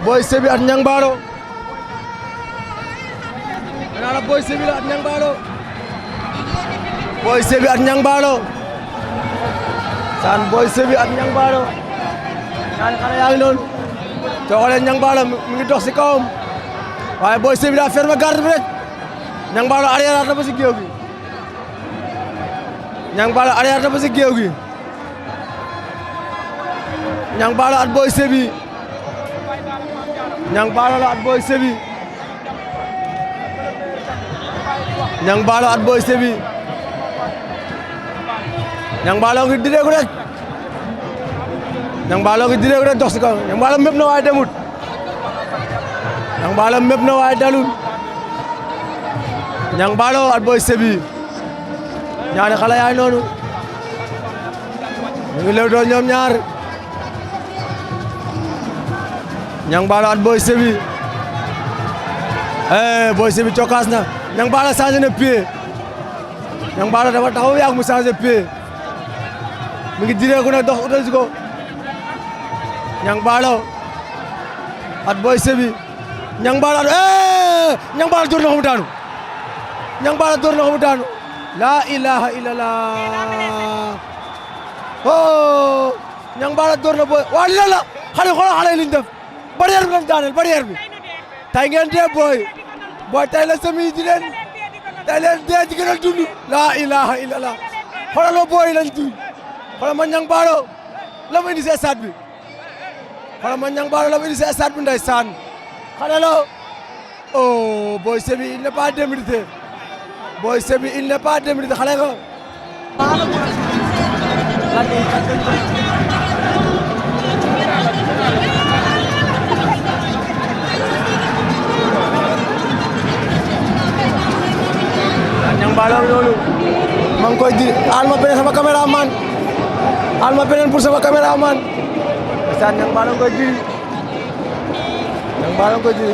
Boy Sébi at Niang Ballo nee la Boy Sébi la at Niang Ballo Boy Sébi at Niang Ballo saan Boy Sébi at Niang Ballo ñaari xale yaa ngi noonu te xoolee Niang Ballo mi ngi dox si kawam waaye Boy Sébi daa ferme garde bi rek Niang Ballo arrière na ba si géew gi Niang Ballo arrière na ba si géew gi Niang Ballo at Boy Sébi Niang Ballo la at Boy Sébi Niang Ballo at Boy Sébi Niang Ballo ngi direeku rek Niang Ballo ngi direeku rek dox si kaw Niang Ballo mépp na waaye demut Niang Ballo mépp na waaye dalul Niang Ballo at Boy Sébi ñaari xale yaay noonu ñu ngi lewtoo ñoom ñaar Niang Ballo at Boy Sébi Boy Sébi cokkaas na Niang Ballo changé na pied Niang Ballo dafa taxaw yàgg mu changé pied mi ngi direeku nag dox utal si ko Niang Ballo at Boy Sébi Niang Ballo at Niang Ballo door na ko mu daanu Niang Ballo door na ko mu daanu la ilaha illallah oh Niang Ballo door na Boy waa lii la xale xoolal xale yi liñ def barrière bi lañ daaneel barrière bi tey ngeen dee booy tey la semi di leen tey leen dee di gënal dund la ilaha illallah xoolal booy lañ duy xoolal ma Niang Ballo la mu indi si stade bi xoolal ma Niang Ballo la mu indi si stade bi ndeysaan xale la oh Boy Sébi il n'est pas démérité Boy Sébi il n'est pas démérité xale nga Niang Ballo loolu maa ngi koy di al ma beneen sama caméraman al ma beneen pour sama caméraman Niang Ballo koy di Niang Ballo koy di